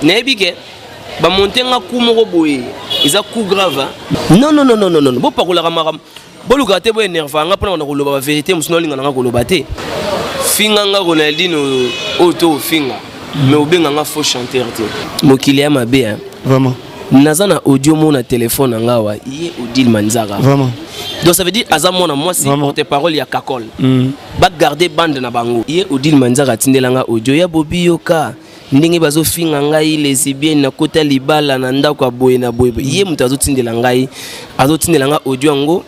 Nayebi ke ba monter nga coup moko boye eza coup grave hein? Non non non non non non bopakolaka makambo bolukaka te bo énerva nga mpona banda koloba ba vérité mosusu naolinga na nga koloba te finga nga Ronaldinho oyo to ofinga mais obenga nga faux chanteur te mokili ya mabe hein? Vraiment. Naza na audio moko na telefone na nga awa ye Odile Manzaka. Vraiment. Donc ça veut dire aza mwana mwasi porte parole ya Kakol. Ba garder bande na bango. Ye Odile Manzaka atindela nga audio ya Bobi yoka ndenge bazofinga ngai lesbienne nakota libala na ndako ya boye na boye. Ye moto azotindela ngai azotindela ngai audio yango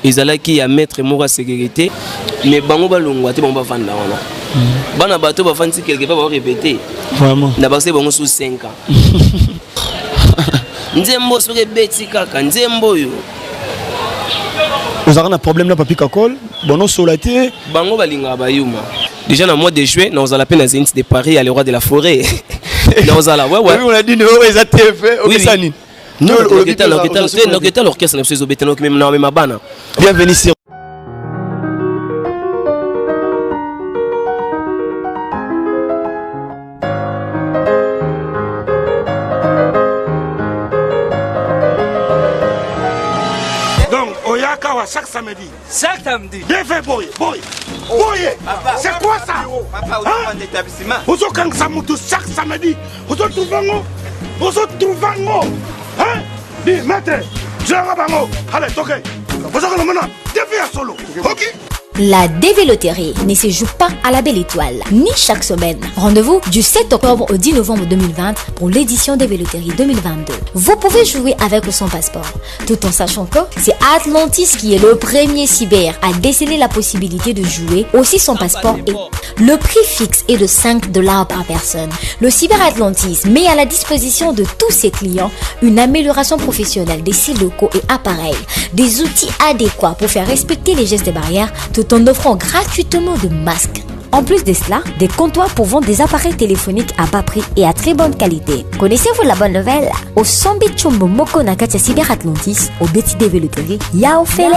ezalaki ya maître moko ya sécurité mais bango balongwa te bango bavanda wana. Bana bato bavandi quelque part bao répéter. Vraiment. Na bakosaki bango sous 5 ans. Nzembo soki ebeti kaka nzembo oyo. Ozalaka na problème na Papi Kakol, bono sola te. Bango balingaka bayuma. Déjà na mois de juin, na ozala pe na Zénith de Paris, ya le roi de la forêt. Na ozala, ouais ouais. Oui, on a dit no eza TV, Oui, okesa oui. nini? Non, Yo, olobi noketa mpe noketa noketa l'orchestre na biso ezobeta noki même na mema bana. Bienvenue sur Donc, Oyaka wa chaque samedi. Chaque samedi. Deve boye, boye. Boye. C'est quoi ça? Papa, Hein? établissement. Ozokangisa mutu chaque samedi. Ozotrouva ngo. Ozotrouva ngo. Hein? Dis, maître, zwanga bango. Allez, toke. Ozokana mona, deve ya solo. Ok? La DV Loterie ne se joue pas à la belle étoile, ni chaque semaine. Rendez-vous du 7 octobre au 10 novembre 2020 pour l'édition DV Loterie 2022. Vous pouvez jouer avec ou sans passeport, tout en sachant que c'est Atlantis qui est le premier cyber à déceler la possibilité de jouer aussi sans passeport et le prix fixe est de 5 $ par personne. Le Cyber Atlantis met à la disposition de tous ses clients une amélioration professionnelle des sites locaux et appareils, des outils adéquats pour faire respecter les gestes barrières tout en offrant gratuitement de masques. En plus de cela, des comptoirs pour vendre des appareils téléphoniques à bas prix et à très bonne qualité. Connaissez-vous la bonne nouvelle? Osombi Chombo Moko na kati ya Cyber Atlantis, obeti DV Loterie, ya ofele!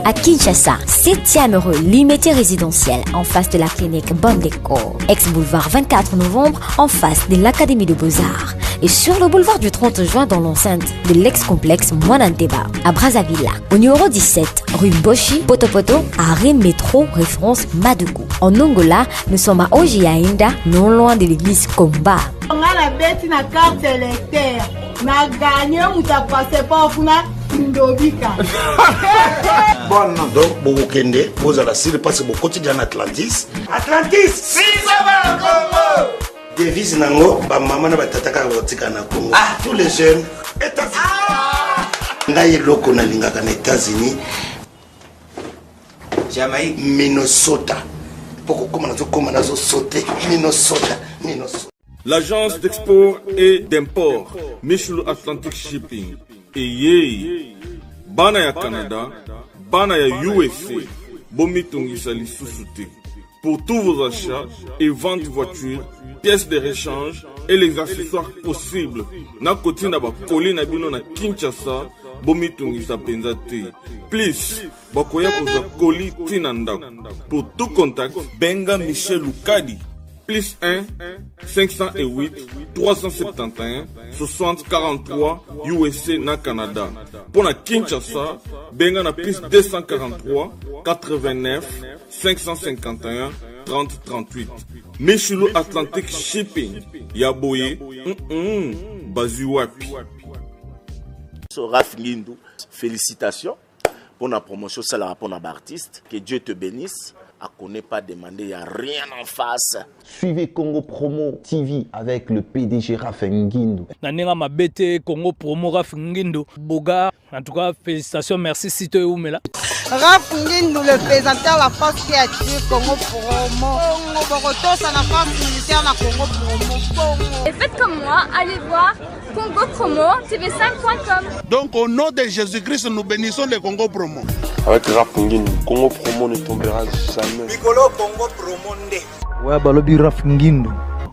À Kinshasa, 7e rue Limete résidentielle, en face de la clinique Bonne Déco. Ex-boulevard 24 novembre, en face de l'Académie de Beaux-Arts. Et sur le boulevard du 30 juin dans l'enceinte de l'ex-complexe Mwananteba, à Brazzaville. Au numéro 17, rue Boshi, Potopoto, arrêt métro, référence Maduku. En Angola, nous sommes à Ojiainda, non loin de l'église Komba. Nga nabeti na carte électeur na gagné moto ya passeport kuna ndobika. Bon, donc bokokende bozala sili mpasi bokoti dia na Atlantis. Atlantis devise nango bamama na batata kaka bakotika na Congo, tous les jeunes États-Unis. Ngai eloko nalingaka na États-Unis, Jamaïque. Minnesota, mpo kokóma nazokóma nazosote Minnesota, Minnesota. L'agence d'export et d'import Michel Atlantic Shipping eyei. Bana ya Canada, bana ya USA, bomitungisa lisusu te. Pour tous vos achats et ventes voitures, pièces de rechange et les accessoires possibles na kotinda bacolis na bino na Kinshasa, bomitungisa mpenza te. Plus bakoya kozwa colis ntina ndako. Pour tout contact, benga Michel Lukadi +1 508 371 60 43 USA na Canada. Mpo na Kinshasa, benga na +243 89 551 30 38. Michelo Atlantic Shipping ya boye bazwi wapi? So, Raf Ngindu, félicitations pour la promotion, ça la pour l'artiste. Que Dieu te bénisse. À connaît pas demander, il n'y a rien en face. Suivez Congo Promo TV avec le PDG Raphaël Ngindu. Na ndenge mabe te, Congo Promo, Raf Ngindo Boga, en tout cas félicitations, merci site eumela. Raf Ngindu, le présentateur, la force qui attire Congo Promo. Bongo bokotosa na force militaire na Congo Promo. Bongo. Et faites comme moi, allez voir Congo Promo TV5.com. Donc au nom de Jésus-Christ, nous bénissons le Congo Promo. Avec Raf Ngindu, Congo Promo ne tombera jamais. Mikolo Congo Promo nde. Ouais, balobi Raf Ngindu.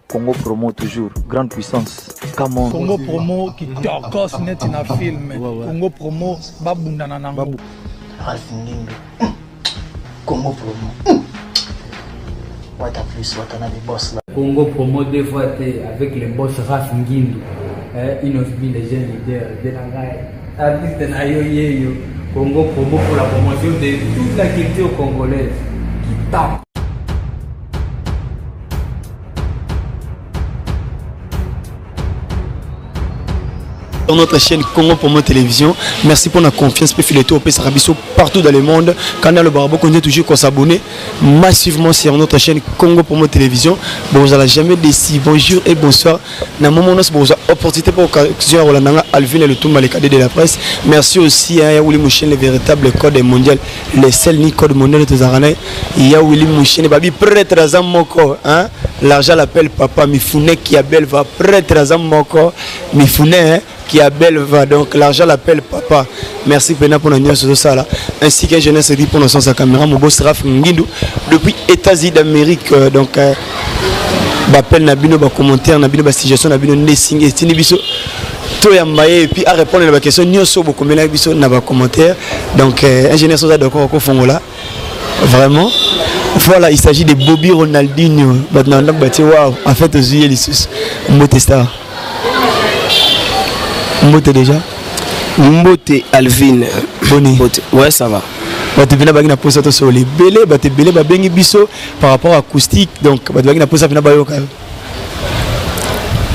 Congo Promo toujours, grande puissance. Come on. Congo Promo kitokos neti na film. Congo Promo babundana nango. Ralph Ngindu. Congo Promo. Wata plus, Watanabe boss là. Congo promo deux fois te avec le boss Raf Ngindu eh, Inosbi le jeune leader de la ngai artiste na yo yeyo Congo promo pour la promotion de toute la culture congolaise qui tape. Dans notre chaîne Congo Promo Télévision. Merci pour la confiance. Puis filet au biso partout dans le monde. Canal le Barabo continue toujours qu'on s'abonner massivement sur notre chaîne Congo Promo Télévision. Bon, vous n'allez jamais déçu. Bonjour et bonsoir. Na moment nous bon opportunité pour occasion Rolandanga Alvin et le Toumba les cadets de la presse. Merci aussi à Yaouli Mouchen le véritable code mondial, le seul ni code mondial de Zarana. Yaouli Mouchen babi prêtre Zamoko hein. L'argent l'appelle papa Mifune qui a belle va prêtre Zamoko Mifune hein, qui a belle va donc l'argent l'appelle papa. Merci Pena pour la sur ça là. Ainsi qu'un jeunesse dit pour sa caméra mon boss Raf Ngindu depuis États-Unis d'Amérique euh, donc euh, baappel na bino bacommentaire na bino basuggestion na bino nde esingi etindi biso toyamba ye epuis arépondre na baquestion nyonso bokomelaki biso na bacommentaire donc euh, ingénieur soza d'accord akofongola vraiment voilà il s'agit de Bobby Ronaldinho bato na ndako batie waw en fait ozwi ye lisusu mbote star mbote déjà mbote Alvin boni mbote ouais ça va bato mpena baki na mposa tosolola ebele bato ebele babengi biso par rapport acoustique donc bato baki na mposa mpena bayoka yo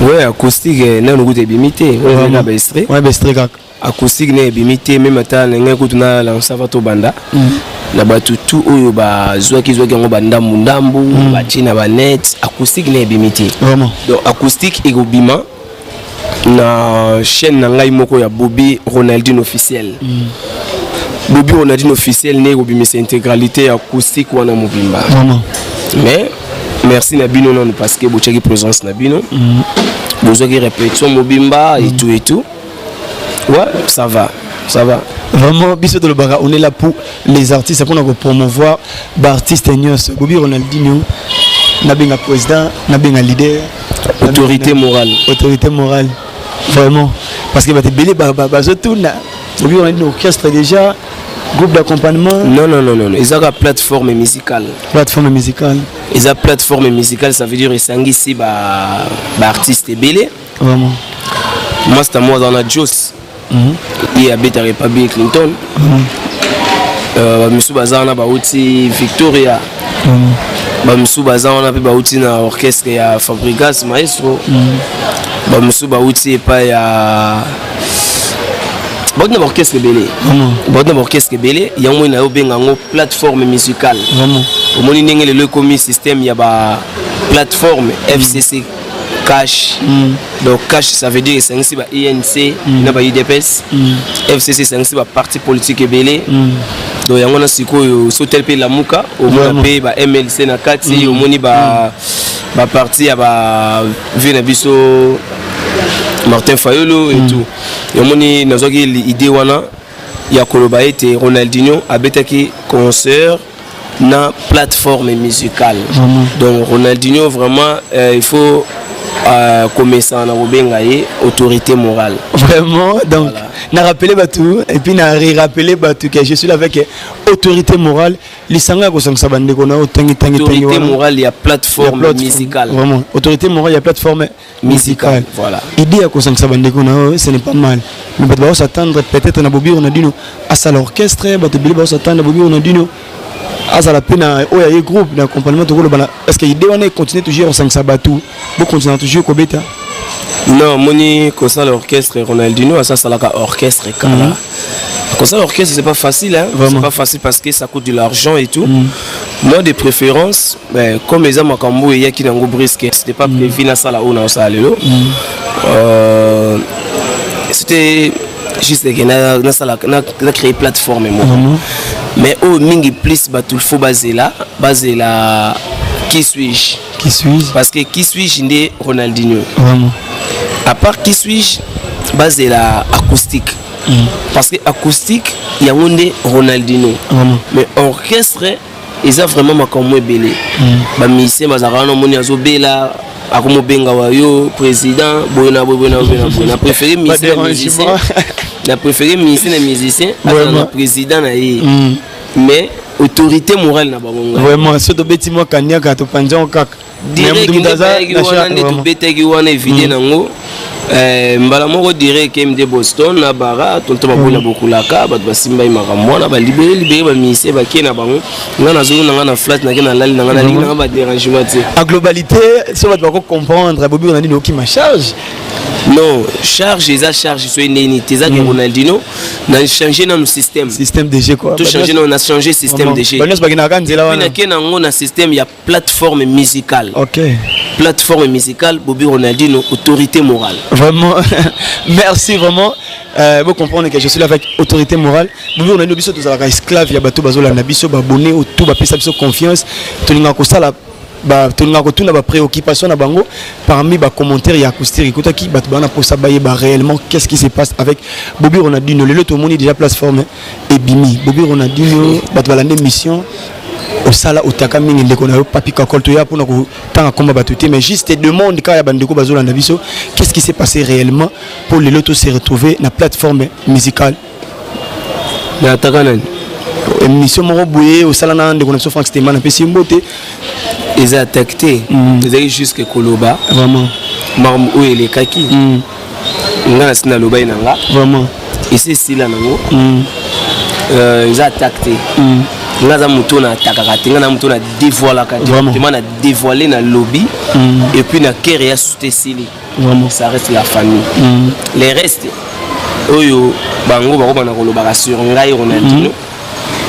ouais acoustique eh, nanu kutu ebimi te oyo na baestrait ouais baestrait kaka acoustique ne ebimi te meme ata na ngai kutu na lansa va tobanda mm. na bato tu oyo bazwaki zwaki yango bandambu ndambu mm. batie na banet acoustique ne ebimi te donc acoustique ekobima na chaîne na ngai moko ya Bobby Ronaldinho officiel mm. Bobby Ronaldinho officiel nde ekobimisa intégralité ya acoustique wana mobimba mais merci na bino nanu parce que botiaki présence na bino mm. bozwaki répétition mobimba et tout et tout ouais ça va ça va vraiment biso tolobaka on est là pour les artistes mpona kopromouvoir baartiste nyonso bobi ronaldinho nabenga président nabenga leader autorité morale autorité morale vraiment parce que bato ebele bazotuna bobi ronaldinho orchestre déjà groupe d'accompagnement non non non non ezaka plateforme musicale plateforme musicale eza plateforme musicale ça veut dire esangisi ba baartiste ebele vraiment masta mo aza na jos mhm. ye abetaka epa bill clinton mhm. euh, bamisusu baza wana bauti victoria mhm. bamisusu baza wana mpe bauti na orchestre ya fabrigas maestro bamisusu bauti epai ya bauti na baorchestre ebele bauti na baorchestre ebele yango moi nayo obenga yango plateforme musicale omoni ndenge lelo ekomi système ya ba plateforme fcc cash mm. donc cash ça veut dire esangisi ba inc mm. na ba udps mm. fcc esangisi ba parti politique ebele mm. donc yango na sikoyo sotel mpe lamuka omona mpe ba mlc na kati mm. omoni ba mm. ba parti ya ba vie na biso martin fayulu et mm. tout omoni nazwaki idée wana ya koloba ete ronaldinho abetaki concert na plateforme musicale vraiment. donc Ronaldinho vraiment euh, il faut euh, komesana na kobenga ye autorité morale vraiment donc voilà. na rappelé bato et puis na rappeler bato que je suis là avec autorité morale lisanga ya kosangisa bandeko na yo tangi tangi tangi autorité morale ya plateforme musicale vraiment autorité morale ya plateforme musicale voilà idée ya kosangisa bandeko na yo ce n'est pas mal mais bato bakosatendre peut-être na bobi ronaldino asala orchestre bato ebele bakosatendre bobi ronaldino azala mpe na oyo aye groupe na accompagnement tokoloba na est ce que idée wana econtinue toujours kosangisa bato bocontinue toujours kobeta non omoni kosala orchestre ronaldino asasalaka orchestre kala mm -hmm. Comme ça, l'orchestre, c'est pas facile, hein. C'est pas facile parce que ça coûte de l'argent et tout. Mm. Moi, de préférence, ben, comme les hommes Makambo et Yaki Nango Brisque, c'était pas mm. prévu dans la où on lelo. Mm. Euh, c'était juste que na na sala na, na créé plateforme moi. Mm -hmm. Mais au mingi plus batul faut bazela, bazela qui suis-je Qui suis-je Parce que qui suis-je nde Ronaldinho. Vraiment. À part qui suis-je, bazela acoustique. Mm. Parce que acoustique yango nde Ronaldinho. Vraiment. Mais orchestre eza vraiment makambo ebele. Mm. Ba musiciens bazalaka wana omoni azobela akomobenga wa yo président boye na boye boye na boye na boye na préféré musicien na musicien na préféré musicien na musicien azala na président na ye mm. mais autorité morale na bango vraiment soki tobeti mwa kaniaka topanzi yango kaka. Direct nde bayaki wana, nde tobetaki wana, evide nango. Mbala moko direct MD Boston na bara tonto babola bokulaka bato basimbai makambo wana, balibere libere bamusicien, bakie na bango. Nga nazongi na nga na flat, nake nalali na nga, nalingi na nga badérangement te. En globalité, so bato bako comprendre, Bobi Ronaldino okima charge. Non, charge eza charge so endeni te, eza ke Ronaldino na change nanu système. Système DG quoi. To change nanu, na change système DG. Banyonso bakendaka nzela wana. Nake nango na système ya plateforme musicale. Plateforme musicale, Bobi Ronaldino, autorité morale. Vraiment, merci vraiment. Vous comprenez que je suis là avec autorité morale. Bobi Ronaldino, biso tozalaka esclave ya bato bazolanda biso, babonné autour, bapesa biso confiance. Tolingaka kosala ba tolingaka kotuna bapréoccupation na bango parmi bacommentaire ya acoustique ekotaki. Bato bana mposa bayeba réellement qu'est-ce qui se passe avec Bobi Ronaldino. Lelo tomoni déjà plateforme ebimi, Bobi Ronaldino. Bato balanda émission osala otaka mingi ndeko na yo Papi Kakol. Toya mpona kotanga komba bato te, mais juste demande kaka ya bandeko bazolanda biso: qu'est-ce qui s'est passé réellement pour lelo to se retrouver na plateforme musicale? Nataka nani? Émission moko boye osala na ndeko na biso Frank Stema, napesi ye mbote. Eza attaque te, ezalaki jusque koloba vraiment makambo oyo elekaki. Nga nasi nalobai na nga esi esila nango. Eza attaque te. Nga aza moto na atakaka te, nga na moto na dévoilaka directement, na dévoile na lobi et puis na kere ya sute esili. Ça reste la famille. Les restes oyo bango bakobanda kolobaka sur ngai Ronaldino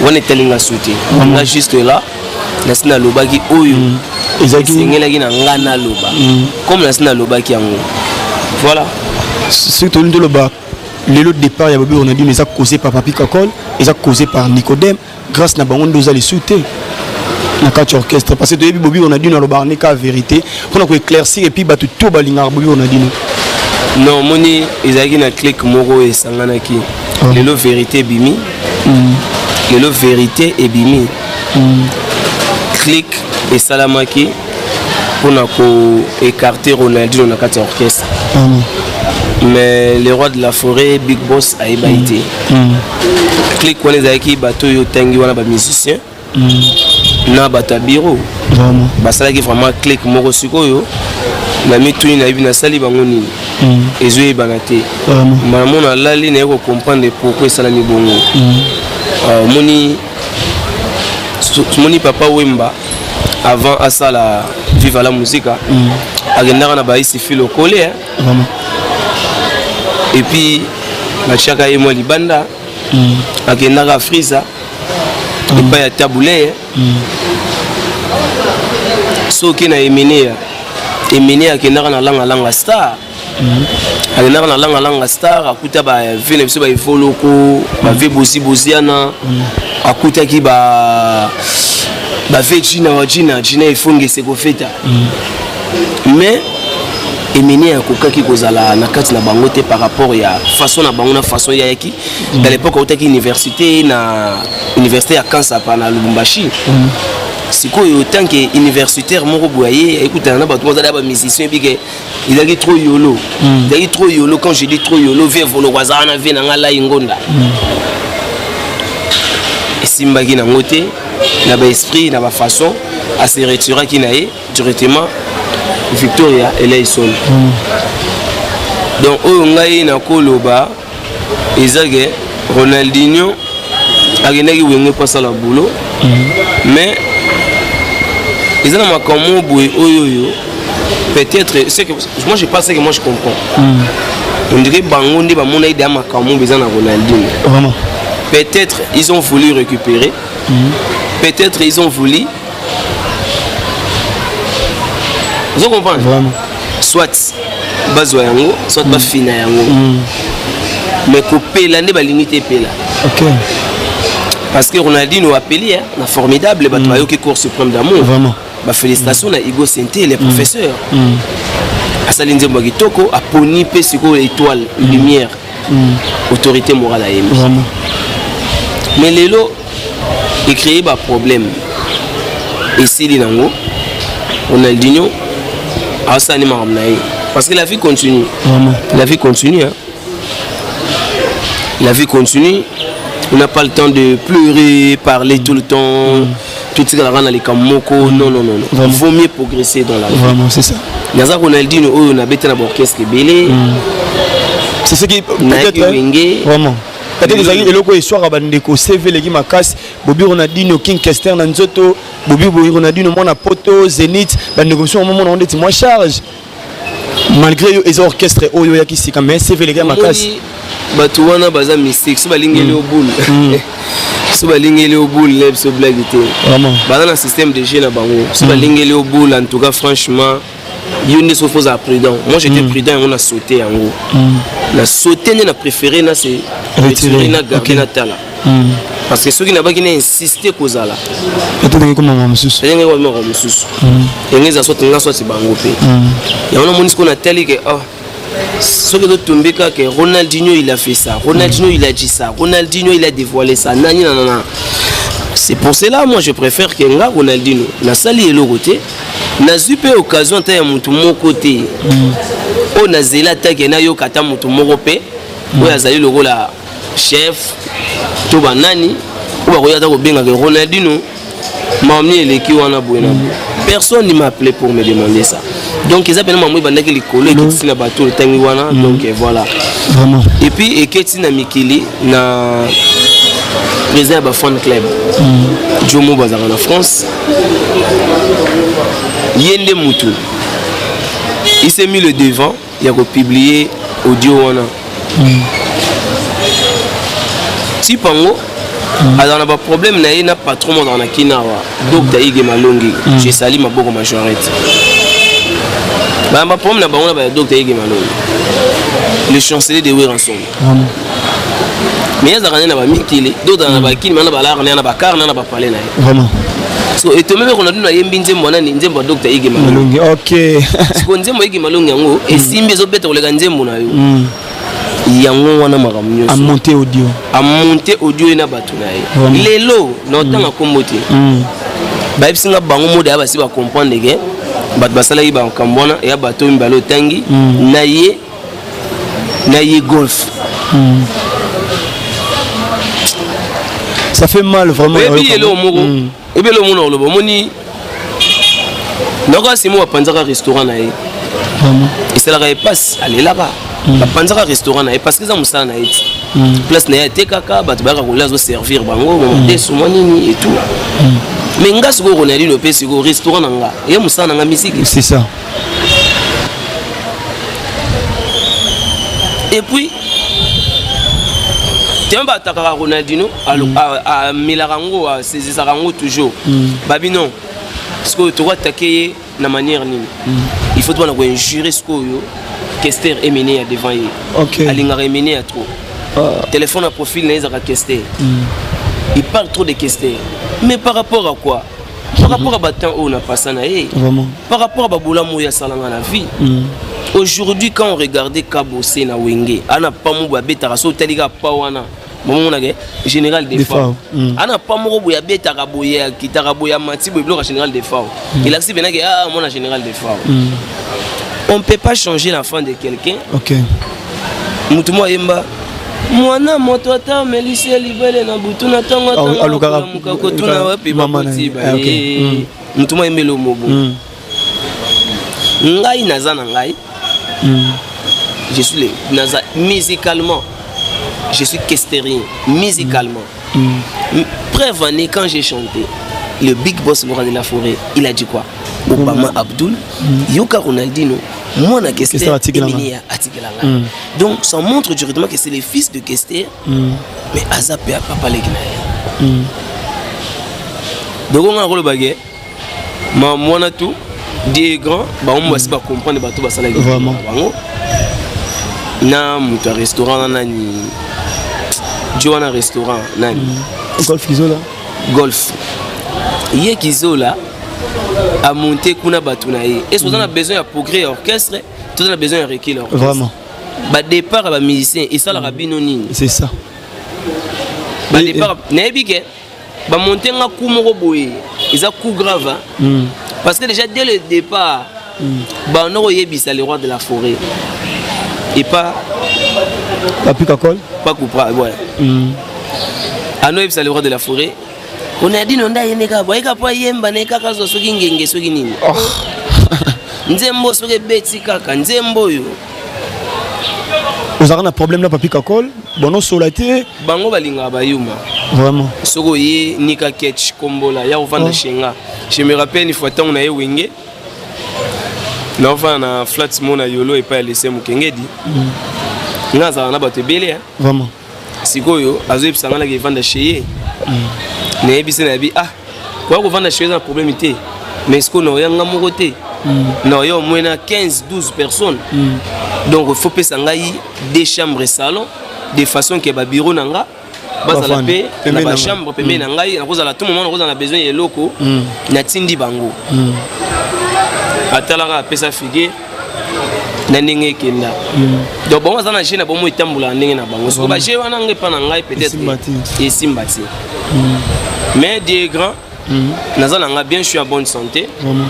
wana etali nga su te. Nga juste là, nasi nalobaki oyo esengelaki na nga naloba. Comme nasi nalobaki yango, voilà. Soki tolingi toloba lelo, départ ya Bobi Ronaldino eza causé par Papi Kakol, eza causé par Nicodème. Grâce na bango nde oza lisusu te na kati ya orchestre, parce que toyebi Bobi Ronaldino alobaka ne ka vérité mpona koéclaircir, et puis bato to balingaka Bobi Ronaldino. Non, omoni, ezalaki na clique moko oyo esanganaki. Lelo vérité ebimi, lelo vérité ebimi. Clique esalamaki mpona koécarter Ronaldino na kati ya orchestre, mais le roi de la forêt, big boss, ayebaki te. Clique wana ezalaki bato oyo otangi wana, bamusicien na bato ya bureau. Basalaki vraiment clique moko. Sikoyo na mituni, nayebi nasali bango nini, ezoyebana te. Mbala mona alali, naye kocomprendre pourquoi esalami bongo. Omoni, omoni Papa Wemba, avant asala Viva la Musica, akendaka na baisi filokole et puis batiaka ye mwa libanda. Akendaka Frisa epai ya Tabuleye. Soki na Emeneya, Emeneya akendaka na Langa Langa Star, akendaka na Langa Langa Star, akuta bave na biso, baevoloko bave bozi boziana, akutaki ba bave jina wa jina jina efongese kofeta. Mais Emeneya akokaki kozala na kati na bango te par rapport ya façon na bango, na façon yayaki. Dans l'époque autaki université, na université ya Kansapa na Lubumbashi. Sikoyo, tant que universitaire moko boye, aye ekutana na bato bazala ya bamusicien ebike, ezalaki trop yolo, ezalaki trop yolo. Quand je dis trop yolo, vie voloko azala na vie na nga lai ngonda, esimbaki nango te na baesprit na bafaçon, ase retiraki na ye directement Victoria Eleison. Donc oyo ngai nakoloba eza ke Ronaldinho akendaki Wenge mpo asala boulot, mais eza na makambo boye oyo peut-être c'est que moi je pense que moi je comprends, on dirait bango nde bamona ide ya makambo eza na Ronaldinho. Peut-être ils ont voulu récupérer, peut-être ils ont voulu, ozo comprendre? Soit bazwa yango, soit bafina yango, mais kopela nde balingi te epela. Parce que Ronaldinho apeli na formidable, bato bayoki Cour suprême d'amour. Bafélicitation na Igo Sente, les professeurs. Asali nzembo ya kitoko, aponi mpe sikoyo étoile lumière, autorité morale ayembi. Mais lelo ecréer baproblème, esili nango. Ronaldinho asala nde makambo na ye, parce que la vie continue. La vie continue, hein? La vie continue, on n'a pas le temps de pleurer, parler tout le temps. Totikalaka na likambo moko. Non, non, non, non, vaut mieux progresser dans la vie. Vraiment, c'est ça. Naza Ronaldino oyo nabeta na baorchestre ebele. C'est ce qui nayaki peut-être Wenge. Vraiment, peut-être ezalaki eloko eswaka bandeko. CV eleki makasi, Bobi Ronaldino, King Kester na nzoto, Bobi Bobi Ronaldino, mwana poto Zénith. Bandeko mosusu omomona ngo ndeti mwa charge, malgré yo eza orchestre oyo oyaki sika, mais CV eleki ya makasi. Omoni, bato wana baza mystique. So balingeli yo boule, so balingeli yo boule na biso, blague te. Vraiment. Baza na système de jeu na bango. So balingeli yo boule, en tout cas, franchement, yo nde so fozala prudent. Moi, j'étais prudent. Yango na saute, yango na saute nde na préféré na se retirer, na garde, na tala, parce que soki nabaki na insiste kozala, peut-être ekoma mosusu. Ndenge moko mosusu yango eza, soit nga, soit bango mpe. Yango namoni sikoyo natali ke, oh, soki ezotombe kaka, Ronaldinho, il a fait ça, Ronaldinho, il a dit ça, Ronaldinho, il a dévoilé ça, nani nanana. C'est pour cela, moi, je préfère ke nga Ronaldinho nasali eloko te, nazwi mpe occasion ata ya motu moko te oyo nazela atake nayoka ata motu moko mpe oyo azali lokola chef to banani oyo bakoki ata kobengaka Ronaldinho. Mami eleki wana boye na boye, personne ne m'a appelé pour me demander ça. Donc eza pena mambo ebandaki likolo, eketisi na bato oyo otangi wana. Donc voilà. Vraiment. Et puis eketi na mikili, na président ya bafan club Jomo, bazalaka na France. Ye nde mutu il s'est mis le devant ya kopublier audio wana. Type yango azala na baproblème na ye na patron mo azala na kina awa, Dr Ige Malongi. Je sali maboko majorette baya baproblème na bango na baya Dr Ige Malongi, le chancelier de Werrason. Mais azalaka nde na bamikili, docteur na bakini mana, balaka na bakar na bapale na ye. Vraiment. So etome mpe Ronaldinho ayembi nzembo nani? Nzembo ya Dr Ige Malongi. Malongi, ok. Siko nzembo Ige Malongi yango esimbi, ezobeta koleka nzembo na yo. Yango wana makambo nyonso. Amonte audio. Amonte audio ye na bato na ye. Lelo na otanga nkombo te. Bayebisi nga bango moda ya basi bacomprendre ke bato basalaki bakambo wana ya bato oyo mibale otangi na ye, na ye Golf. Ça fait mal, vraiment. Oyebi eloko moko, oyebi eloko moko na koloba. Omoni, nakoka simo bapanzaka restaurant na ye, esalaka ye mpasi, alelaka. Bapanzaka restaurant na ye parce que eza mosala na ye ti place na ye, atekaka, bato bayaka kolia, azoservir bango madesu mwa nini et tout. Mais nga sikoyo Ronaldino mpe sikoyo restaurant na nga, ye mosala na nga misiki. C'est ça. Et puis tema batakaka Ronaldino, amelaka yango, asaisisaka yango toujours. Babi non, sikoyo tokoatake ye na manière nini? Il faut tobana koinjure sikoyo Kester Emene ya devant ye. Alingaka Emene ya trop. Téléphone na profil na ye ezalaka Kester. Il parle trop de Kester, mais par rapport à quoi? Par rapport à batemps oyo na pasa na ye. Vraiment. Par rapport à babolamu oyo asalanga na vie. Aujourd'hui, quand on regardait Kabose na Wenge, ana pa mo boye abetaka, so otali kaka pa wana, bomonake Général Defao. Ana pa moko boye abetaka boye, akitaka boye, amati boye, biloko ya Général Defao. Elakisi penake, ah, mona Général Defao. On peut pas changer l'enfant de quelqu'un. Mutu mo ayemba mwana moto ata amelisi ye libele na butu na ntongo, Alukaka kotuna wapi mama na ye. bakotiba. Ah, ok. Mutu mo ayembeli omobo. Ngai naza na ngai, je suis le naza musicalement, je suis kesterien musicalement. Preuve année, quand j'ai chanté, le big boss, le roi de la forêt, il a dit quoi? Obama Abdul, yoka Ronaldinho mwana Kester. Kester atikelanga. Emilia atikelanga. Donc ça montre directement que c'est le fils de Kester, mais aza pe papa leki na ye. Donc nga nakoloba ke ma mwana tout, Dieu est grand. Bango basi bacomprendre bato basalaki Vraiment. bango na moto ya restaurant na nani, dio wana restaurant nani? Golf Kizola. Golf ye Kizola amonte kuna bato na ye. Est ce oza na besoin ya progrès ya orchestre? Toza na besoin ya recul ya orchestre. Vraiment. Badépart ya bamusicien esalaka bino nini? C'est ça. Badépart, nayebi ke bamonte nga coup moko boye, eza coup grave, hein? Parce que déjà dès le départ, banda koyebisa le roi de la forêt et pas Papi Kakol. Pas coupra, ouais. Ano oyebisa le roi de la forêt. Ronaldinho nde ayembe kaka boye, kaka po ayemba na ye kaka azwa soki ngenge soki nini. Oh. Nzembo soki ebeti kaka nzembo oyo. Ozalaka na problème na Papi Kakol, bono sola te. Bango balingaka bayuma. Vraiment. Soki oye Nika Ketch kombola ya kovanda Oh. chez nga. Je me rappelle une fois ntango na ye Wenge. Naofanda na flat mo na Yolo epai ya lycée Mukengedi. Nga azalaka na bato ebele hein. Vraiment. Sikoyo azoyebisa nga nake evanda chez ye. Nayebisi nayebi ah koya kovanda chez ye eza na problème te. Mais sikoyo naoya nga moko te. Naoya au moins na 15 12 personnes. Donc il faut pesa ngai deux chambres et salon de façon que ba bureau na nga bazala Bafandi. mpe na Pembeni na ba nga. chambre pembeni na ngai, nakozala tout moment nakozala na besoin ya eloko, natindi bango. Atalaka apesa figure na ndenge ekenda. Donc bango baza na jeu na bango, etambolaka ndenge na bango. Soko ba jeu wana ngai epa na ngai peut-être Esimba te. esimba te. Mais Dieu est grand, naza na nga bien, je suis en bonne santé. Vraiment.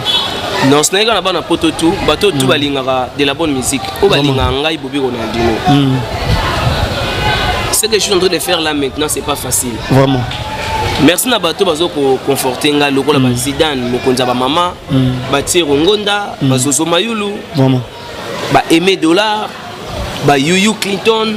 Non, ce n'est na bana poto tout, bato tout balingaka de la bonne musique. Oyo balingaka ngai Bobi Ronaldinho. Ce que je suis en train de faire là maintenant, c'est pas facile. Vraiment. Merci na bato bazo ko conforter nga lokola ba Zidane, mokonzi ya ba mama, ba Thierry Ngonda, ba Zozo Mayulu, Vraiment. ba Aimé Dollar, ba Yuyu Clinton.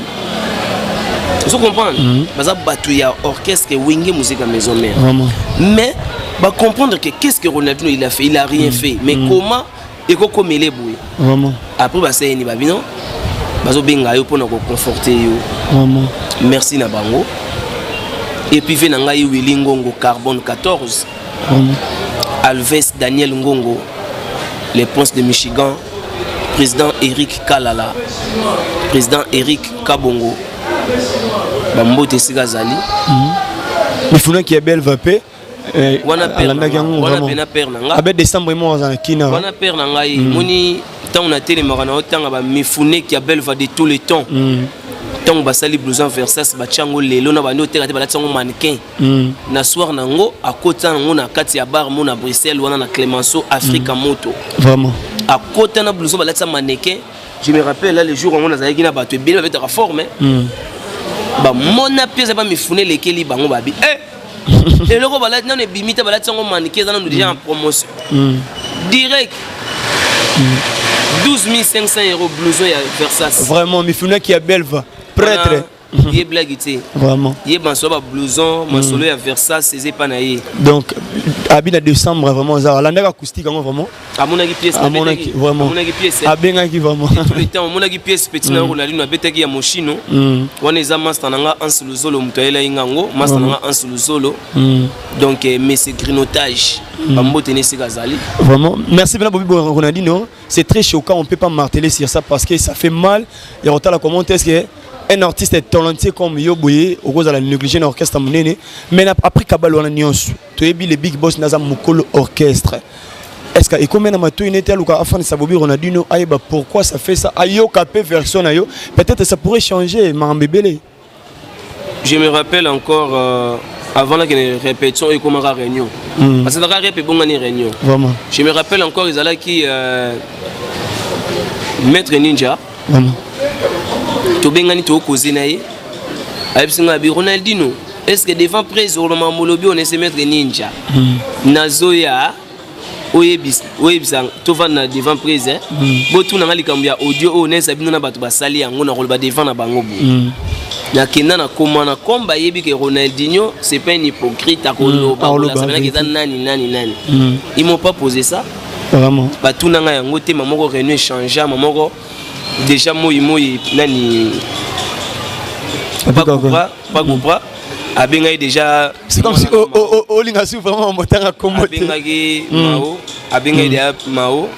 Vous comprendre? Baza bato ya orchestre Wenge Musica Maison Mère. Vraiment. Mais ba comprendre que qu'est-ce que Ronaldinho il a fait? Il a rien fait. Mais comment ekokomele boye? Vraiment. Après basayeni babino bazobenga yo mpona koconforter yo. Vraiment. Merci na bango. Et puis ve na ngai Willy Ngongo Carbone 14. Vraiment. Alves Daniel Ngongo, le prince de Michigan, président Eric Kalala, président Eric Kabongo, bambote esika azali. Mifunaki ya belle vape. Wana père na Alandaki nga. yango Wana vraiment. pena père na nga. Abe décembre mo aza na kina. Wana père na ngai, moni ntango natelemaka na otanga bamifuneki ya belva de tous les temps. Ntango basali blouson Versace, batia yango lelo na bandi oteka te, balati yango mannequin. Na soir nango akota nango na kati ya bar mo na Bruxelles wana na Clemenceau Africa Moto. Vraiment. Akota na blouson balatisa mannequin. Je me rappelle là le jour yango nazalaki na bato ebele babetaka forme. Bamona pièce bamifune elekeli bango babi eh! Eloko balati nano ebimi te, balati yango mannequin, eza nano déjà en promotion. Direct 12 500 € blouson ya Versace. Vraiment mifunaki ya belva prêtre. Wana, ye blague te. Vraiment. Ye masolo ya bablouson, masolo ya Versace eza epa na ye. Donc abi na décembre vraiment aza alandaki acoustique yango vraiment. Amonaki pièce. Amonaki vraiment. Amonaki pièce. Abengaki vraiment. Tout le temps omonaki pièce petit na Ronaldinho abetaki ya Moshino. Wana eza master na nga Hans Luzolo moto ayelaki ngango, master na nga Hans Luzolo. Donc monsieur Grinotage, bambote na esika azali. Vraiment, merci bien Bobby Ronaldinho. C'est très choquant, on ne peut pas marteler sur ça parce que ça fait mal. Et on t'a comment est-ce que un artiste est talentueux comme yo boye, au cause de la négligence orchestre monene, mais après kabalo wana nyonso, toyebi le big boss naza mokolo orchestre. Est-ce que et combien na mato inete aluka afan sa Bobby Ronaldinho ayeba pourquoi ça fait ça, ayoka pe version na yo, peut-être ça pourrait changer mambebele. Je me rappelle encore avant là que répétition ekomaka réunion. Parce que naka rep ebongani réunion. Vraiment. Je me rappelle encore ezalaki maître Ninja. Vraiment. Tobengani tokoze na ye, ayebisi ngai abi Ronaldinho, est ce que devant presse oloma molobi on ese maître Ninja? Nazoya oyebisa tovanda na devant presse, eh? Botuna nga likambo ya audio oyo nayesa bino na bato basali yango na koloba devant na bango boye. Nakenda na koma na comme bayebi ke Ronaldinho c'est pas un hypocrite, akoloba. Akoloba akolasa eza vérité. Nani nani nani. Ils m'ont pas posé ça. Vraiment. Batuna ngai yango te. Mamoko réunion échange mamoko déjà moi moi nani Pagopra Pagopra abengaki déjà. C'est comme si olinga su vraiment motanga kombo te. Abengaki Mao, abengaki déjà Mao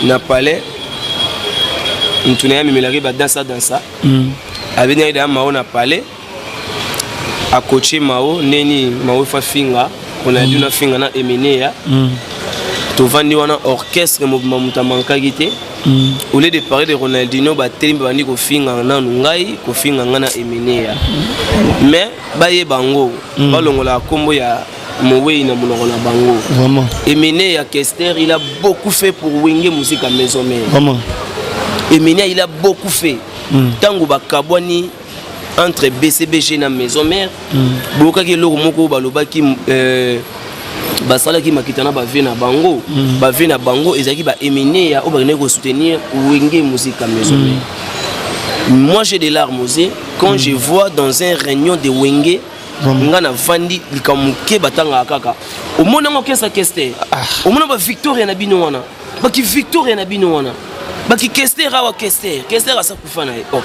na palais, mutu na ye amemelaki badansa dansa. Abengaki déjà Mao na palais, akoche Mao ndeni Mao fa finga Ronaldinho na finga na Emeneya. Tovandi wana orchestre mobima, moto amankaki te. Au lieu de parler de Ronaldinho, batelemi babandi kofinga nanu ngai, kofinga ngai na Emeneya. Mais bayeba yango, balongolaka nkombo ya mowei na monoko na bango. Vraiment. Emeneya Kester, il a beaucoup fait pour Wenge Musica Maison Mère. Vraiment. Emeneya, il a beaucoup fait. Ntango bakabwani Entre BCBG na Maison Mère, boyokaki eloko moko balobaki, basalaki makita na bavieux na bango. Bavieux na bango ezalaki baemeneya oyo bakendaki kosoutenir Wenge Musica Maison Mère. Moi, j'ai des larmes aux yeux quand je vois dans un réunion de Wenge, nga navandi, likambo moke batangaka kaka. Omoni yango, orchestre Kester, omona bavictoria na bino wana, baki victoria na bino wana, baki Kester awa, Kester, Kester asa kufa na ye. Oh.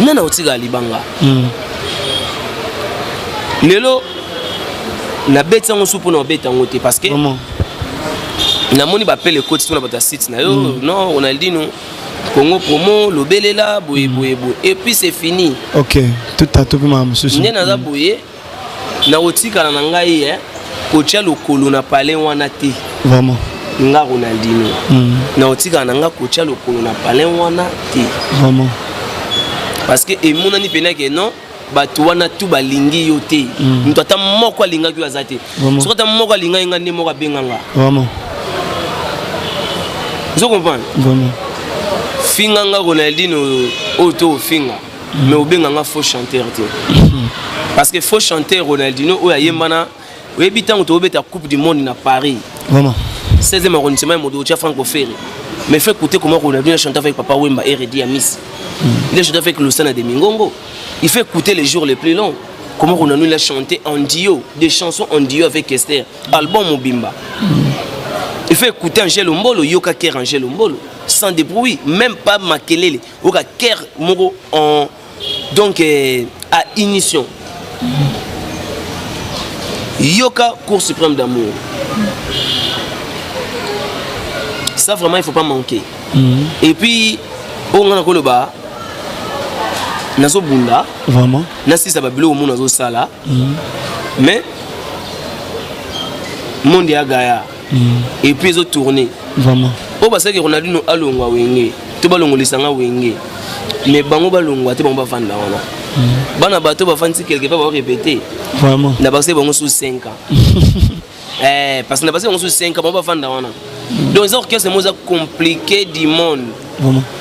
Nani akotikala libanga? Lelo nabeti yango su mpona obeta yango te, parce que namoni bapele ekoti mpona bato ya site na yo. Non, Ronaldino, Congo Promo, lobelela boye boye boye et puis c'est fini. Ok, tout à tout mpe makambo mosusu. Nde naza boye, nakotikala na ngai kotia lokolo na palais wana te. Nga Ronaldino, nakotikala na nga kotia lokolo na palais wana te. Parce que emonani mpena ke non, bato wana tu balingi yo te. Moto ata moko alingaki yo aza te. Soki ata moko alingaki nga, nde moko abenganga. Ozo comprendre? Vraiment. Finga nga Ronaldino oyo to ofinga, mais obenga nga faux chanteur te, parce que faux chanteur Ronaldino oyo ayembana, oyebi ntango tobeta Coupe du monde na Paris, 16e arrondissement ya moto otia Franco Ferre. Mais fait écouter comment Ronaldinho a chanté avec Papa Wemba et Reddy Amis. Il a chanté avec Lusana de Mingongo. Il fait écouter Les jours les plus longs, comment Ronaldinho il a chanté en duo, des chansons en duo avec Esther, album mobimba. Il fait écouter Angèle Mbolo, yoka chœur Angèle Mbolo sans débrouille, même pas makelele, yoka chœur moko en donc à unisson. Yoka Cour suprême d'amour. Ça vraiment, il faut pas manquer. Et puis oyo nga nakoloba, nazobunda nasisa babiloko mo nazosala, mais monde ya gaya et puis ezotourne. Oyo basalaki Ronaldino alongwa Wenge to balongolisanga Wenge, mais bango balongwa te, bango bavanda wana. Bana bato bafandisi quelque part, baorépété. Na basali bango sous 5 ans, parce que na basali bango sous 5 ans, bango bafanda wana. Donc eza orchestre mo eza compliqué du monde.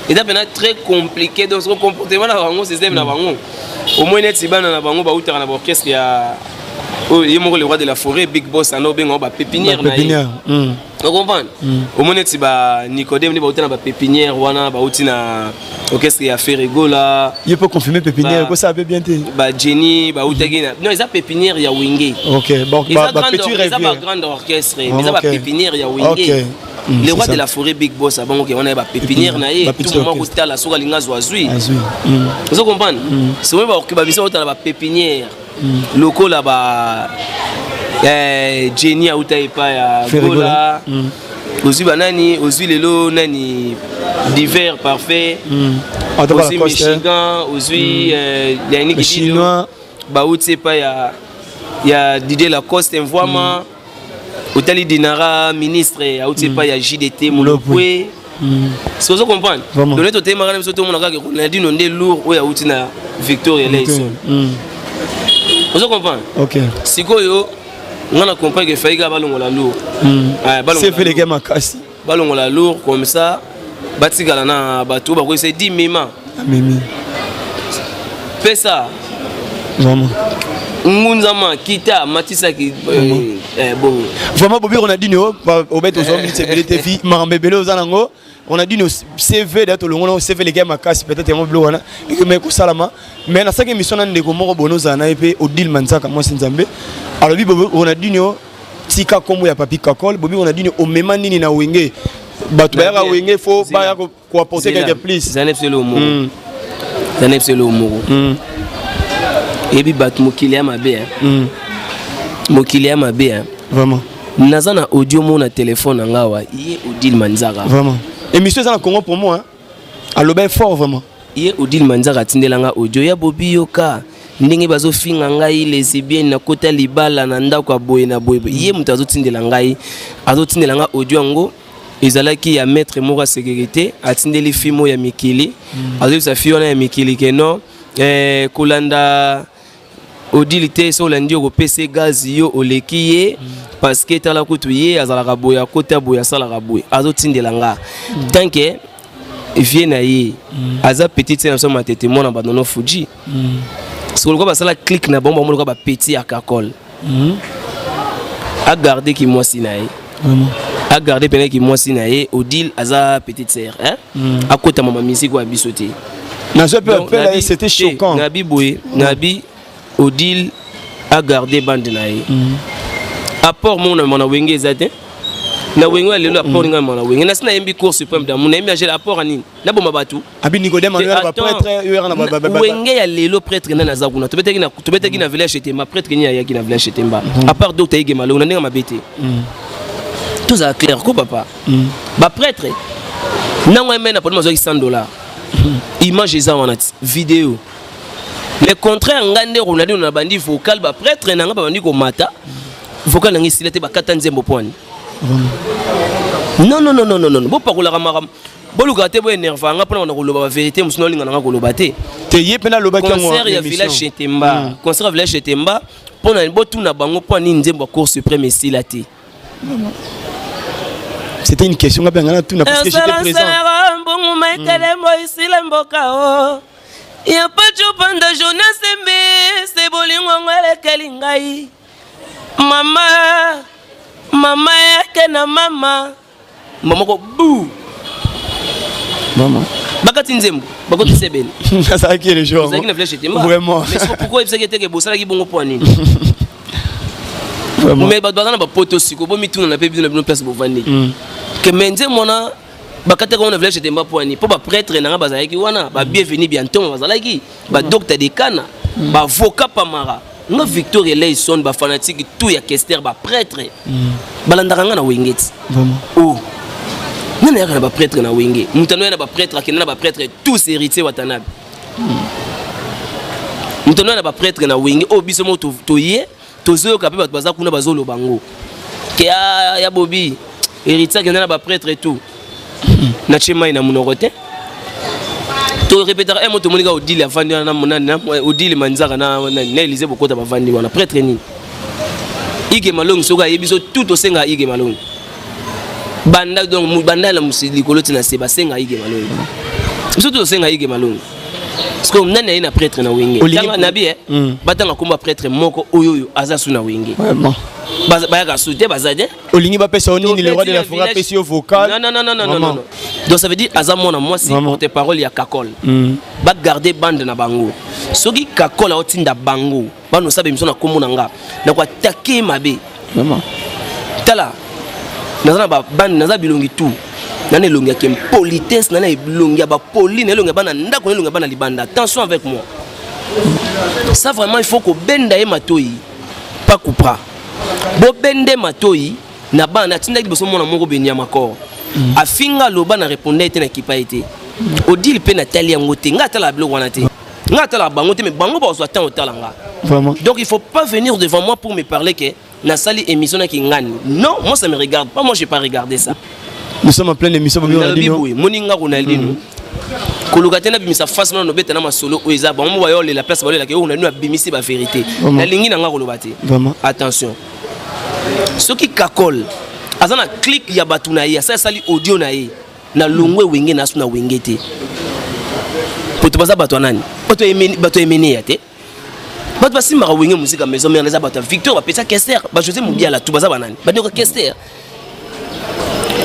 Eza mpena très compliqué. Donc soko comportement na bango, système na bango, au moins neti bana na bango bautaka na baorchestre ya oyo ye moko le roi de la forêt, big boss ana obenga bapépinière na ye. Ocomprendre? Omoni neti ba Nicodème nde bauti na bapépinière wana, bauti na orchestre ya Ferregola. Ye mpo confirmer pépinière ekosala mpe bien te. Ba Jenny bautaki na, non, eza pépinière ya Wenge. Ok, bon. Eza bagrande orchestre, eza bapépinière ya Wenge. Le roi de la forêt, big boss abango ke wana ye bapépinière na ye, tout moment kotala soki alingi azwa, azwi. Ozo comprendre? Soki babisa otala bapépinière lokola ba Jenny auta epai ya Gola, ozwi banani, ozwi lelo nani, Divers Parfait, ozwi Michigan, ozwi Yannick Chinois. Bauti epai ya Didier Lacoste Mvwama. Otali Dinara ministre auti epai ya JDT Molokwe. Si ozo comprendre, donc totemaka na biso, tomona kaka Ronaldino nde lourd oyo auti na Victoria Eleison. Ozo comprendre? Sikoyo nga na comprendre ke fai kaka balongola lourd. Sefeleke makasi. Balongola lourd, comme ça batikala na bato oyo bakoyesa di mema. Memi. Pesa ngunzama kita matisaki bongo. Vraiment, Bobi Ronaldinho, obet ozwa minute ebele te, fi makambo ebele oza nango. Ronaldinho, CV da tolongola, CV leke makasi, peut-être yango biloko wana ekoma ekosalama. Mais nasalaki émission na ndeko moko bono ozala na ye mpe, Odile Manzaka, mwasi Nzambe. Alobi: Bobi Ronaldinho, tika nkombo ya Papi Kakol. Bobi Ronaldinho, omema nini na Wenge? Bato bayaka Wenge, fo baya koapporter quelque plus. Eza na biso eloko moko, eza na biso eloko moko. Eyebi bato, mokili ya mabe, mokili ya mabe. Naza na audio mo na telefone na nga awa, ye Odile Manzaka. Vraiment, émission eza na Congo Promo, hein? Aloba fort vraiment. Ye Odile Manzaka atindelanga audio ya Bobi: yoka ndenge bazofinga ngai lesbienne, nakota libala na ndako ya boye na boye. Ye moto azotindela ngai, azotindela ngai audio yango ezalaki ya maître moko ya sécurité, atindeli fille moko ya mikili. Azoyebisa fille wana ya mikili ke non, kolanda Odile te, so olandi okopesa ye gaz, yo oleki ye, parce que tala kutu ye azalaka boye, akota boye, asalaka boye. Azotindela nga tant que Vie na ye aza petite sœur na biso Matete, mwana Banono Fuji. Sikoyo lokola basala clique na bango, bango lokola bapetit ya Kakol. Agarde ki mwasi na ye, agarde pene ki mwasi na ye. Odile aza petite sœur, hein? Akota mama musique oyo ya biso te. Nazwa mpe appel na ye, c'était choquant. Nabi boye, nabi Odile agarde bande na ye. Apport moko na na Wenge eza te. Na Wenge ya lelo, apport ngai na Wenge, nasi nayembi Cour suprême d'amour, nayembi Angela, apport ya nini? Naboma bato? Abi Nicodème Manuel, ba prêtre yo yaka na Wenge ya lelo, prêtre nani aza kuna? Tobetaki na village Etemba, prêtre nini ayaki na village Etemba à part docteur Ige Malongo? Na ndenge mabe te, tozala clair ko papa. Baprêtre nango eme na problème, azwaki 100 $. Image eza wana ti video. Le contraire, ngai nde Ronaldino na bandi vocal, baprêtre na ngai babandi komata vocal na ngai, esila te, bakata nzembo pwani. Non, non, non, non, non, non, bopakolaka makambo, bolukaka te, boénerva nga mpona na koloba bavérité mosusu naolinga na nga koloba te. Te, ye mpe nalobaki yango. Concert ya village Etemba, concert ya village Etemba, mpona botuna bango mpo nini nzembo ya Cour suprême esila te. C'était une question nga mpe nga natuna parce que j'étais présent. Mbongo maekelembo esila mboka o ya paco panda Jonas mbe se bolingo ngo elekeli ngai mama, mama yake na mama moko bu. Vraiment. Bakati nzembo, bakoti sebene. Nazalaki le jour. Ozalaki na village Etemba. Vraiment. Mais pourquoi oyebisaki eteke bosalaki bongo mpo ya nini? Mais bato baza na bapoto siko, bomituna na mpe bino na bino place bovandi ke me nzembo wana bakataka wana village Etemba mpo ani? Mpo baprêtre nanga bazalaki wana, babienvenu biantongo bazalaki, badocteur dekana, bavocat pamara nga, Victor Eleison, bafanatike tout ya Kester, baprêtre balandaka nga na Wenge ti o nani ayaka na baprêtre na Wenge. Moto ano ya na baprêtre, akende na baprêtre tous, Héritier Watanabe. Moto ano ya na baprêtre na Wenge oyo biso moko toye tozoyoka mpe bato baza kuna bazoloba ngo ke ya Bobi, Héritier akende na baprêtre tout. Natie mai na monoko te, torepetaka e moto omoni kaka Odile avandi wana na Odile Manzaka na Élise Bokota bavandi wana, prêtre nini? Ige Malongi soki ayebi biso tout, tosengaka Ige Malongi banda, donc banda na likolo ti na se, basenga Ige Malongi, biso tout tosenga Ige Malongi. Parce que nani aye na prêtre na Wenge? Nabi e batanga komba prêtre moko oyo oyo aza su na Wenge, bayaka su te, baza te. Olingi bapesa yo nini? Le roi de la forêt apesi yo vocal. Non, non, non, non, non, non, non. Donc ça veut dire aza mwana mwasi porte parole ya Kakol. Bagarde bande na bango. Soki Kakol aotinda bango banosala émission na kombo na nga, na koatake mabe. Tala, naza na babande, naza bilongi tout, na elongi ya kimpolitesse, na elongi ya bapoli, na elongi ya bana ndako, na elongi ya bana libanda. Attention avec moi, ça vraiment il faut kobenda ye matoi pa kupra, bobende matoi na bana. Atindaki liboso mwana moko benyama kor afinga, aloba na répondre ye te, na kipa ye te. Odile mpe natali yango te, ngai atalaka biloko wana te, ngai atalaka bango te, mais bango bazwa temps otala nga. Vraiment. Donc il faut pas venir devant moi pour me parler que nasali émission na kingani. Non, moi ça me regarde pas, moi j'ai pas regardé ça. Nous sommes en pleine émission, Bobi. Nalobi boye, moni nga Ronaldino koluka te nabimisa face mana nobeta na masolo oyo eza bango mo bayolela place balolelaka oyo Ronaldino abimisi bavérité. Nalingi na nga koloba te. Attention, soki Kakol aza na clique ya bato na ye, asali asali audio na ye na longwe Wenge na asu na Wenge te, poto baza bato ya nani? Bato ya Emeneya te, bato basimbaka Wenge Musica Maison Mère eza bato ya Victor, bapesa Kester, bajosé Mobiala tu baza banani? Bandeko Kester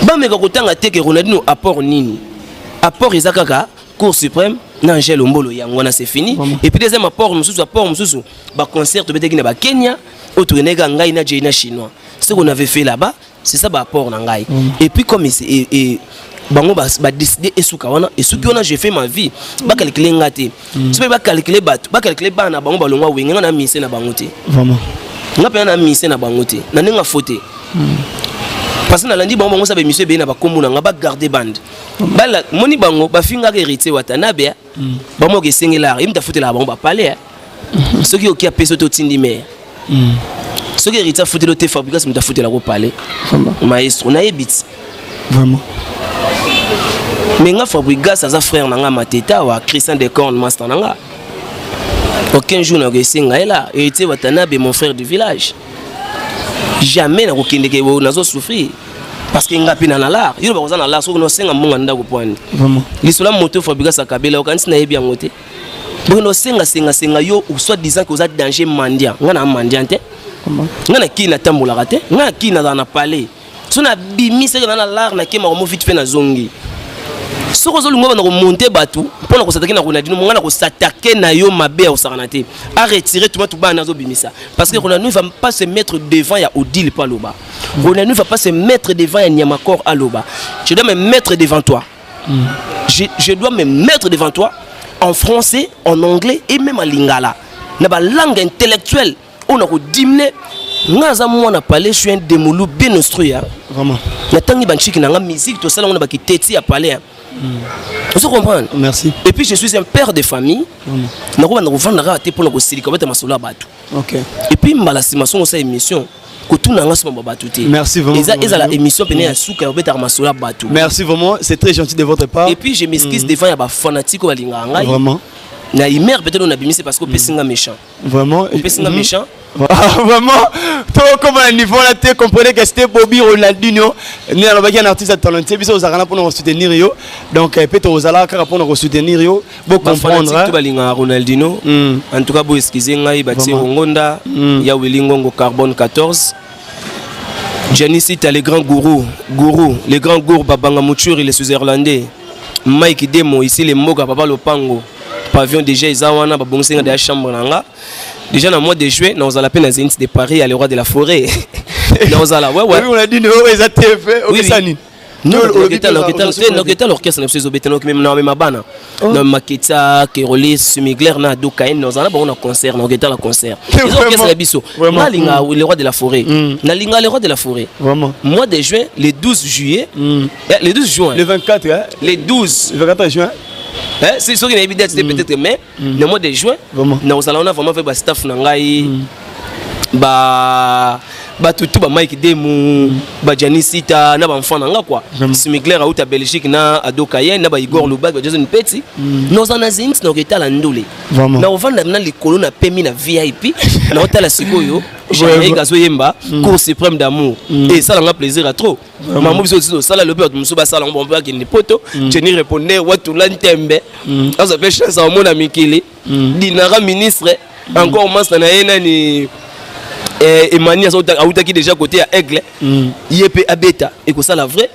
bameka kotanga te ke Ronaldino apport nini? Apport eza kaka Cour suprême na Angèle Ombolo, yango wana, c'est fini. Et puis deuxième apport mosusu, apport mosusu, baconcert tobetaki na bakenya oyo tokendaki kaka ngai na Jei na Chinois, ce qu'on avait fait là-bas, c'est ça baapport na ngai. Et puis comme et bango badécide esuka wana, esuki wana, j'ai fait ma vie. Bacalcule nga te, soki bacalcule bato, bacalcule bana na bango balongwa Wenge, nga na mise na bango te. Nga mpenza na mise na bango te, na ndenge afo te, parce que nalandi bango, bango sa bémission ebeye na bakombo na nga. Bagarde bande bala, moni bango bafingaka Héritier Watanabe, bango esengelaka ye mutu afutelaka bango bapale. Soki oki apesi yo te, otindi mere. Soki Héritier afuteli yo te, Fabrikas moto afutelaka opale, maestro nayebi ti. Mais nga Fabrigas aza frère na nga, Mateta wa Christian Decorne, master na nga, aucun jour nako esenga ye la. Héritier Watanabe, mon frère du village, jamais nakokendeke nazo souffrir. Parce que nga mpe na nalar yo bakoza na lar soki nosenga mbongo ya ndako pwani lisolo ya moto Fabrigas akabela okanisi nayebi yango te. Boke nosenga senga senga yo soit disant que oza danger mendiant. Nga na mendiant te, nga na kii natambolaka te, nga na kii nazala na palais. So nabimisaki na na lar nakemaka mo vite mpe nazongi. Soki ozolinga banda komonte bato mpo na kosatake na Ronaldino, nga na kosatake na yo mabe ya kosakana te. A retirer tuma tu bana azobimisa, parce que Ronaldino va pas se mettre devant ya Odile mpo aloba. Ronaldino va pas se mettre devant ya Nyamakor aloba. Je dois me mettre devant toi, je dois me mettre devant toi en français, en anglais et même en lingala, na balangue intellectuelle oyo na kodimne. Nga aza mwana palais, je suis un demolu bien instruit, hein. Vraiment. Natangi banchiki na nga musique, tosala ngo na bakiteti ya palais, hein. Ozo comprendre? Merci. Et puis je suis un père de famille. Nakobanda kovanda kaka te mpona kosilika obeta masolo ya bato. Et puis mbala nsima songo osala émission, kotuna nga soma bato te. Merci vraiment. Eza ezala émission pene ya suka ya obetaka masolo ya bato. Merci vraiment, c'est très gentil de votre part. Et puis je m'excuse devant ya bafanatique oyo balingaka ngai. Vraiment. Na imer peut-être oyo nabimisi parce que opesi nga méchant. Vraiment. Opesi nga méchant. Vraiment, to comme un niveau là te comprenez que c'était Bobby Ronaldinho ni alobaki un artiste talentueux. Biso ozalaka na mpona kosoutenir yo, donc pe tozalaka kaka mpona kosoutenir yo, bo comprendre. Bafanatique to balingaka Ronaldinho, en tout cas bo excuse ngai batie. Rongonda ya Willy Ngongo, Carbone 14, Gianni Sita, le grand gourou, gourou, le grand gourou Babanga Mouchuri, le Switzerlandais, Mike Demo, ici le Mboka, Papa Lopango, pavillon déjà eza wana, babongisi nga déjà chambre na nga. Déjà na mois de juin, naozala mpe na Zénith de Paris, ya le roi de la forêt. Naozala, ouais. Bobby Ronaldinho eza TV okesa nini? Noketa l'orchestre na biso ezobeta, namema bana na Maketa, Kerolis, Sumigler na Adokain. Nazala bango na concert, nakoketa la concert eza orchestre na biso. Nalinga le roi de la forêt, nalinga le roi de la forêt. Vraiment. Mois de juin, le 12 juillet, le 12 juin. Le 24, hein? Le 12. Le 24 juin. Eh, soki nayebi date te peut-être, mais na mois de juin nakozala wana vraiment avec bastaff na ngai, ba bato tu, ba Mike Demu, ba Sita na baenfant na nga quoi, Simiclair auta Belgique na Ado Kayen na ba Igor Lubak, ba Jason Peti. Noza na Zénith, na oketala ndule, na ovanda na likolo na pemi na VIP, na otala sikoyo Jamaïque azoyemba Cour suprême d'amour. Et esalanga plaisir à trop. Mamo biso osi tosala lobi, bato mosusu basala yango mpe bakende poto. Jenny répondeur watula ntembe azwa mpe chance amona mikili dinara ministre encore master na ye nani, Emani autaki déjà côté ya Aigle, ye mpe abeta ekosala vrai.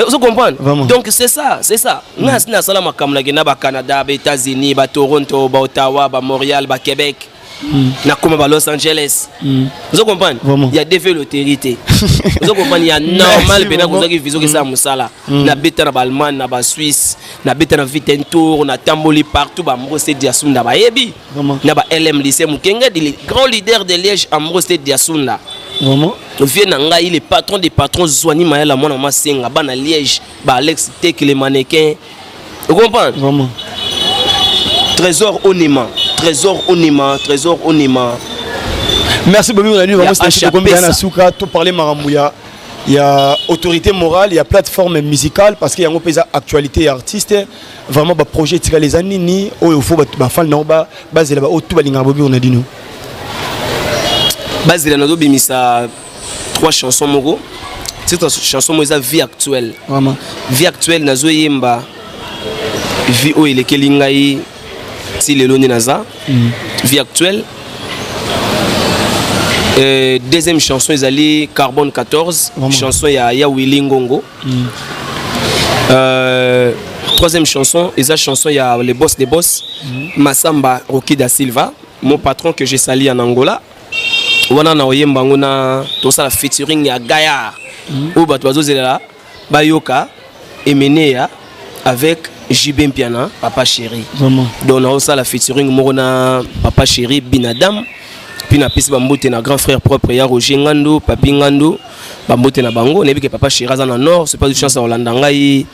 Ozo comprendre? Donc c'est ça, c'est ça. Nga asi nasala makambo, nakenda baCanada, baÉtats-Unis, baToronto, baOttawa, baMontréal, baQuébec, nakoma ba Los Angeles. Ozo comprendre? Ya DV loterie te. Ozo comprendre? Ya normal mpena kozwaki visa okesala mosala. Nabeta na baAllemagne, na baSuisse, nabeta na Vitentour, natamboli partout. Baambrose Diasunda bayebi na ba LM lycée Mokengedi, le grand leader de Liège, Ambrose Diasunda. Vraiment. Vie na ngai, le patron des patrons, Zwani Mayala, mwana masenga bana Liège, ba Alex Tek le mannequin. Ocomprendre? Vraiment. Trésor Onema, Trésor Onema, Trésor Onema. Merci Bobby Ronaldinho, vraiment c'était comme bien na suka to parler makambo ya autorité morale ya plateforme musicale, parce que yango mpe actualité ya artiste. Vraiment, ba projet etikali eza nini oyo fo bato bafani nango bazela, baoyo tu balingaka Bobby Ronaldinho? Bazela, nazobimisa trois chansons. Moko titre chanson moko eza Vie actuelle. Vraiment. Vie actuelle, nazoyemba vie oyo elekeli ngai ti lelo nde naza. Vie actuelle. Deuxième chanson ezali Carbone 14. Vraiment. Chanson ya Willy Ngongo. Troisième chanson eza chanson ya le boss des boss, Masamba Roki da Silva, mon patron que je salue en Angola. Wana na oyemba yango na tosala featuring ya Gaillard oyo bato bazozelela bayoka Emeneya avec JB Mpiana, Papa Chéri. Vraiment. Donc naosala featuring moko na Papa Chéri Binadam. Puis napesi bambote na grand frère propre ya Roger Ngando, Papi Ngando, bambote na bango. Nayebi ke Papa Chéri aza na nord, c'est pas de chance ya kolanda ngai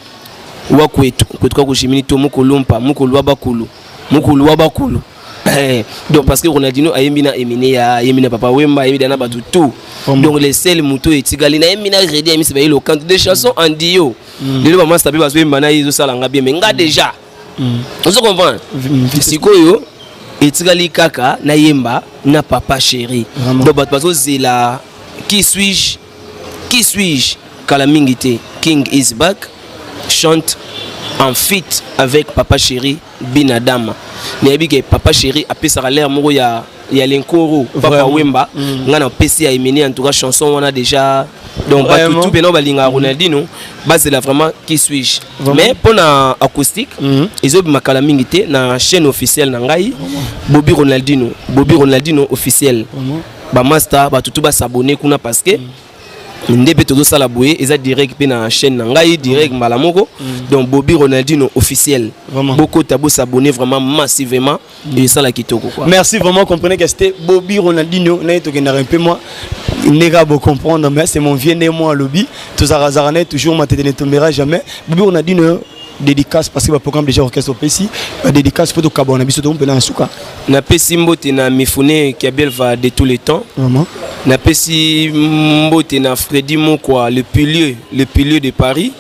wa kwetu kwetu kaka koshimini to mokolumpa mokolu wa bakulu mokolu wa bakulu. Donc parce que Ronaldinho ayembi na Emeneya, ayembi na Papa Wemba, ayembi na bato tout. Donc les seuls moto etikali nayembi na Redi Ayemisi baye lokanto des chansons en duo. Lelo bamasta mpe bazoyemba na ye, ezosalanga bien, mais nga déjà ozo comprendre. Sikoyo etikali kaka nayemba na Papa Chéri. Donc bato bazozela Qui suis-je, qui suis-je. Kala mingi te, King is back, chante en feat avec Papa Chéri Binadama. Nayebi ke Papa Chéri apesaka l'air moko ya lenkoro Papa Wemba. Nga na pesi ya Emene, en tout cas chanson wana déjà, donc bato tout pena balingaka Ronaldinho, bazela vraiment Qui suis-je. Mais mpona acoustique, ezobima kala mingi te na chaîne officielle na ngai, Bobi Ronaldinho, Bobi Ronaldinho officiel. Bamaster, bato tu basabone kuna, parce que nde mpe tozosala boye, eza direct mpe na chaîne na ngai, direct mbala moko. Donc Bobi Ronaldinho officiel, bokota, bosabone vraiment massivement, esala kitoko quoi. Merci vraiment. Comprenez que c'était Bobby Ronaldinho na ye, tokendaka un peu moi ndenge bo comprendre, mais c'est mon vieux né, moi lobi tozalaka na ye toujours, Matete ne tombera jamais. Bobby Ronaldinho, dédicace, parce que baprogramme déjà orchestre opesi badédicace mpo tokabwana biso tompena na suka. Napesi mbote na Mifune Kiabelva de tous les temps. Vraiment. Napesi mbote na Fredi Mokwa, le pilier, le pilier de Paris.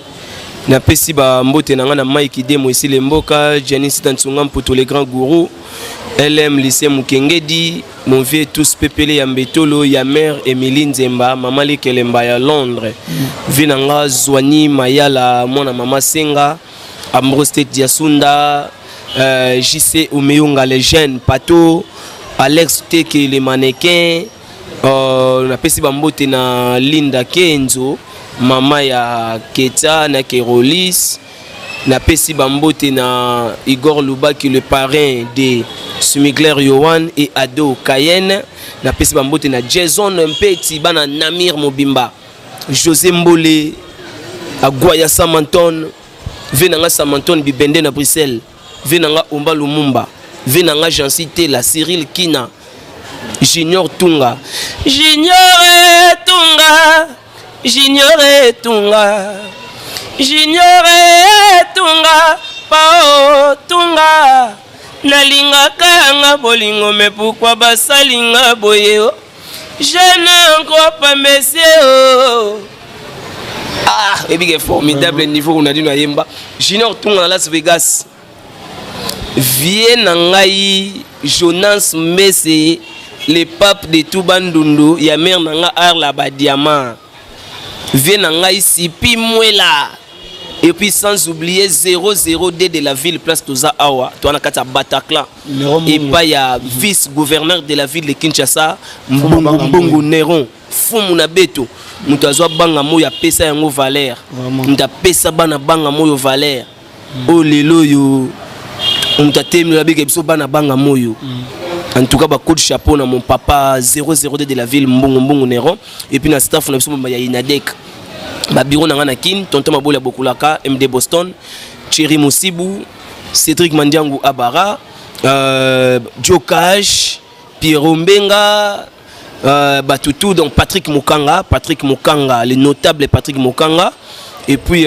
Napesi bambote na ngai na Mike Demo esile mboka, Janis Tansunga Mputo, le grand gourou LM Lycée Mukengedi, mon vieux tous pepele ya Mbetolo ya mère Émilie Nzemba, mama Lekelemba ya Londres, vi na nga Zwani Mayala, mwana mama Senga, Ambrose Tete Diasunda, JC Omeyonga, les jeunes Pato, Alex Teke le mannequin. Napesi bambote na Linda Kenzo, mama ya Keta na Kerolis. Napesi bambote na Igor Lubaki, le parrain de Sumigler Yohan et Ado Cayenne. Napesi bambote na Jason Mpeti, bana Namir Mobimba, José Mbole Agwaya, Samanton ve na nga, Samanton Bibende na Bruxelles, ve na nga Omba Lumumba, ve na nga Jansi Tela, Cyril Kina, Junior Tunga, Junior Tunga, Junior Tunga, Junior Tunga, Pao Tunga. Nalingaka yanga bolingo, mais pourquoi basalinga boye? O je n'en crois pas, monsieur. Oh. Ah, ebike formidable niveau Ronaldinho ayemba. Junior Tunga na Las Vegas, vie na ngai Jonas Mbese, le pape de tout Bandundu, ya mare na nga Arla Badiama, vie na ngai Sipi Mwela, et puis sans oublier 002 de la ville, place toza awa, toza na kati ya Bataclan, epai ya vice gouverneur de la ville de Kinshasa, Mbungu Mbungu Neron Fumu na Beto. Moto azwa banga moyo, apesa yango valeur. Moto apesa bana banga moyo valeur oyo lelo oyo moto atelemi abika biso bana banga moyo. En tout cas, ba coup de chapeau na mon papa 002 de la ville, Mbungu Mbungu Neron, et puis na staff na biso ya Inadek, babiro na nga na Kin, tonton Mabola Bokulaka, MD Boston, Thierry Mosibu, Cédric Mandiangu Abara, Jokash, Pierrot Mbenga, Batutu, donc Patrick Mukanga, Patrick Mukanga, le notable Patrick Mukanga, et puis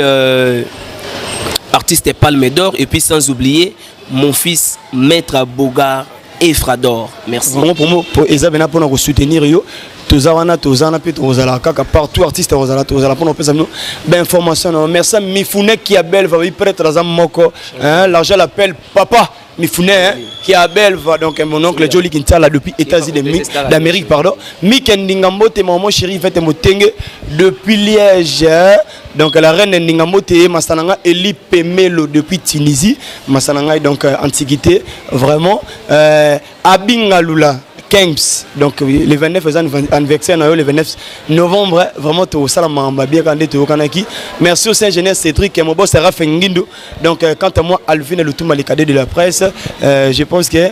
artiste Palme d'Or, et puis sans oublier mon fils, Maître Bogar Efrador. Merci. Vraiment, pour moi, pour eza bena mpona kosoutenir yo, toza wana, toza wana mpe tokozala kaka partout. Artiste akozala, tozala mpona kopesa bino bainformation na. Merci à Mifune Kiabel va prêtre, aza moko, hein, l'argent l'appelle papa Mifune, hein, Kiabel va, donc mon oncle Joli Kintala depuis États-Unis d'Amérique, pardon. Mike Ndingambote, maman chérie Fête Motenge depuis Liège, hein. Donc la reine Ndingambote, Masananga Eli Pemelo depuis Tunisie, Masananga, donc antiquité vraiment, Abingalula Kemps, donc le 29 eza anniversaire na yo, le 29 novembre. Vraiment tosala makambo bien kande toyokanaki. Merci aussi ingénieur Cédric, mon boss Raph Ngindu. Donc quant à moi, Alvin Lutumba, le cadet de la presse, je pense que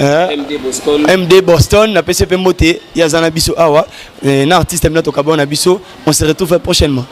MD Boston. MD Boston napesi mpe mbote, yaza na biso awa, na artiste mina tokabona na biso. On se retrouve prochainement.